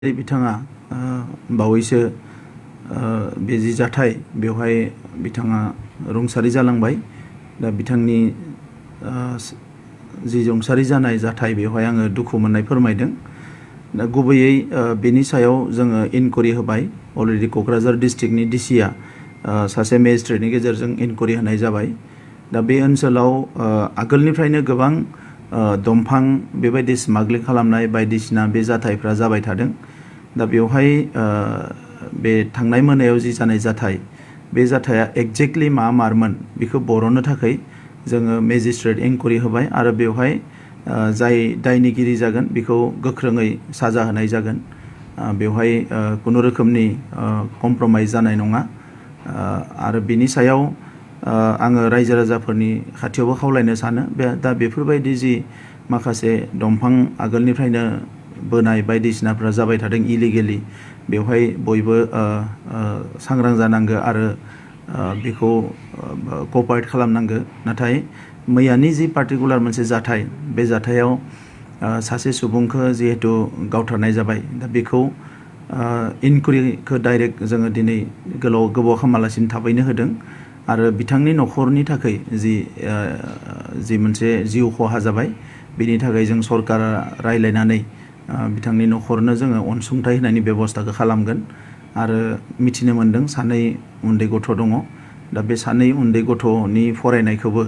बिथाङा बावैसो बे जि जाथाय बेवहाय बिथाङा रुंसारि जालांबाय। दा बिथांनि जि रुंसारि जानाय जाथाय बेवहाय आङो दुखु मोननाय फोरमायदों। दा गुबैयै बेनि सायाव जोङो इनकुवेरि होबाय। अलरेडि क'क्राझार डिस्ट्रिक्टनि डिसिआ सासे मेजिस्ट्रेटनि गेजेरजों इनकुवेरि होनाय जाबाय। दा बे ओनसोलाव आगोलनिफ्रायनो गोबां दंफां बेबायदि स्मागलिं खालामनाय बायदिसिना बे जाथायफ्रा जाबाय थादों। दा बेवहाय बे थांनाय मोनायाव जि जानाय जाथाय बे जाथाया एक्जेक्टलि मा मारमोन बेखौ बरननो थाखाय जोङो मेजिस्ट्रेट इनकुवेरि होबाय आरो बेवहाय जाय दायनिगिरि जागोन बेखौ गोख्रोङै साजा होनाय जागोन। बेवहाय खुनु रोखोमनि कमप्रमाइज जानाय नङा। आरो बिनि सायाव आङो रायजो राजाफोरनि खाथियावबो खावलायनो सानो दा बेफोरबायदि जि माखासे दंफां आगोलनिफ्रायनो बोनाय बायदिसिनाफ्रा जाबाय थादों इलिगेलि, बेवहाय बयबो सांग्रां जानांगो आरो बेखौ कपारेट खालामनांगो। नाथाय मैयानि जि पार्टिकुलार मोनसे जाथाय बे जाथायाव सासे सुबुंखौ जिहेतु गावथारनाय जाबाय, दा बेखौ इनकुवेरिखौ डाइरेक्ट जोङो दिनै गोबाव खालामालासिनो थाबैनो होदों आरो बिथांनि न'खरनि थाखाय जि मोनसे जिउ खहा जाबाय बेनि थाखाय जों सरकारा रायज्लायनानै बिथांनि न'खरनो जोङो अनसुंथाइ होनायनि बेब'स्थाखौ खालामगोन। आरो मिथिनो मोन्दों सानै उन्दै गथ' दङ। दा बे सानै उन्दै गथ'नि फरायनायखौबो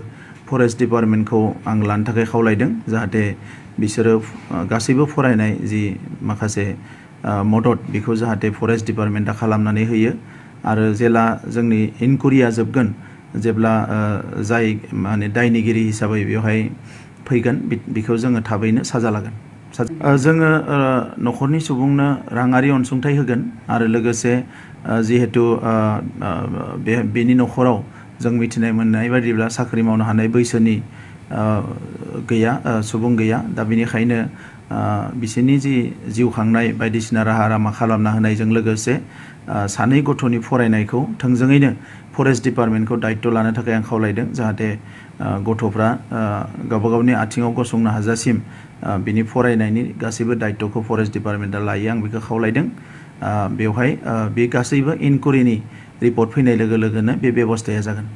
फरेस्ट डिपार्टमेन्टखौ आं लानो थाखाय खावलायदों, जाहाथे बिसोरो गासैबो फरायनाय जि माखासे मदद बेखौ जाहाथे फरेस्ट डिपार्टमेन्टआ खालामनानै होयो। आरो जेला जोंनि इनकुवेरिया जोबगोन, जेब्ला जाय माने दायनिगिरि हिसाबै बेवहाय फैगोन बेखौ जोङो थाबैनो साजा लागोन। जोङो न'खरनि सुबुंनो राङारि अनसुंथाइ होगोन आरो लोगोसे जिहेतु बेनि न'खराव जों मिथिनाय मोननाय बायदिब्ला साख्रि मावनो हानाय बैसोनि सुबुं गैया। दा बेनिखायनो बिसोरनि जि जिउ खांनाय बायदिसिना राहा लामा खालामना होनायजों लोगोसे सानै गथ'नि फरायनायखौ थोंजोङैनो फरेस्ट डिपार्टमेन्टखौ दायित्व लानो थाखाय आं खावलायदों, जाहाथे गथ'फ्रा गावबा गावनि आथिङाव गसंनो हाजासिम बिनि फरायनायनि गासैबो दायित्वखौ फरेस्ट डिपार्टमेन्टआ लायो, आं बेखौ खावलायदों। बेवहाय बे गासैबो इनकुवेरिनि रिपर्ट फैनाय लोगो लोगोनो बे बेब'स्थाया जागोन।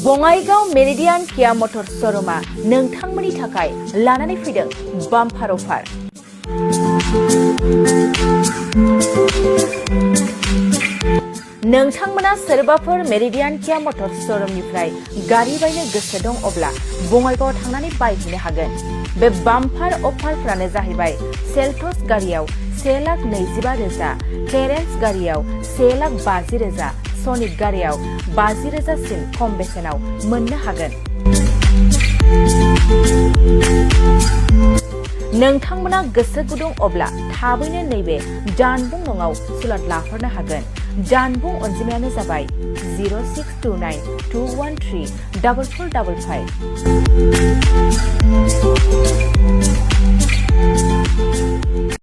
बङाइगाव मेरिडियान किया मटर श'रुमा नोंथांमोननि थाखाय लानानै फैदों बाम्पार अफार। नोंथांमोना सोरबाफोर मेरिडियान किया मटर श'रुमनिफ्राय गारि बायनो गोसो दं अब्ला बङाइगावआव थांनानै बायहैनो हागोन। बे बाम्पार अफारफ्रानो जाहैबाय सेल्टस गारियाव 1,25,000, टेरेन्स गारियाव 1,50,000, सनिक गारियाव 50,000 सिम खम बेसेनाव मोननो हागोन। नोंथांमोना गोसो गुदुं अब्ला थाबैनो नैबे जानबुं नङाव सुलाद लाहरनो हागोन। जानबुं अनजिमायानो जाबाय 062921344555।